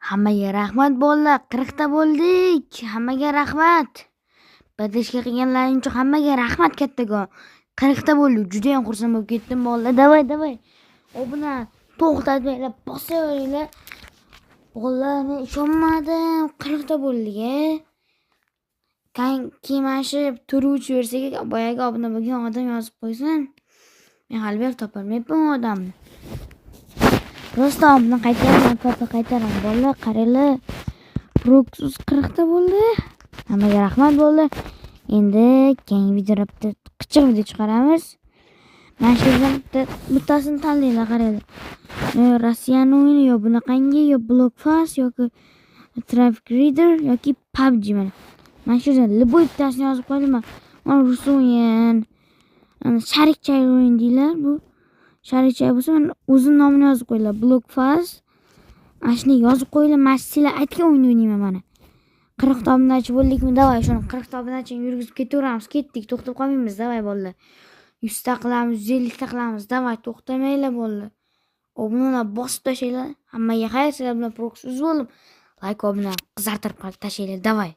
Hammaga rahmat, bolalar, 40 ta bo'ldik. Hammaga rahmat. Поддержка qilganlaring uchun hammaga rahmat kattakon. 40 ta bo'ldik. Juda ham xursand bo'lib ketdim, bolalar. Давай, давай. Obuna to'xtatmanglar, bosaveringlar. Bolalar, men ishonmadim. 40 ta bo'ldik, e. Keyin mana shu turuvchi versiyaga boyagi obuna bo'lgan odam yozib qo'ysin. Men hali beri topolmayapman u odamni. Просто obuna qaytaraman, papa qaytaraman. Bolalar, qaranglar. Proxus 40 ta bo'ldi. Hammaga rahmat bo'ldi. Endi keyingi videoda bitta qichiq video chiqaramiz. Mana shu yerdan bittasini tanlanglar, qaranglar. Rossiyani o'yini yo bunaqangi, yo Blockfast yoki Traffic Reader yoki PUBG mana. Mana shu yerdan любой bittasini yozib qo'ydim. Mana rus o'yin. Ana sharikchay o'yin deylar bu. Sharikchay bo'lsa, mana o'zini nomini yozib qo'yinglar. Blockfast. Mana shuni yozib qo'yinglar. Mana shu sizlar aytgan o'yinni o'ynayman mana. 40 ta obunachi bo'ldikmi? Давай, shuni 40 ta obunachini yurgizib ketaveramiz. Ketdik, to'xtab qolmaymiz. Давай, bolalar. 100 ta qilamiz, 150 ta qilamiz. Давай, to'xtamanglar, bolalar. Obunalar bosib tashlanglar. Hammaga xayr, sizlar bilan Prox bo'ldim. Layk, obuna qizartirib tashlanglar. Давай.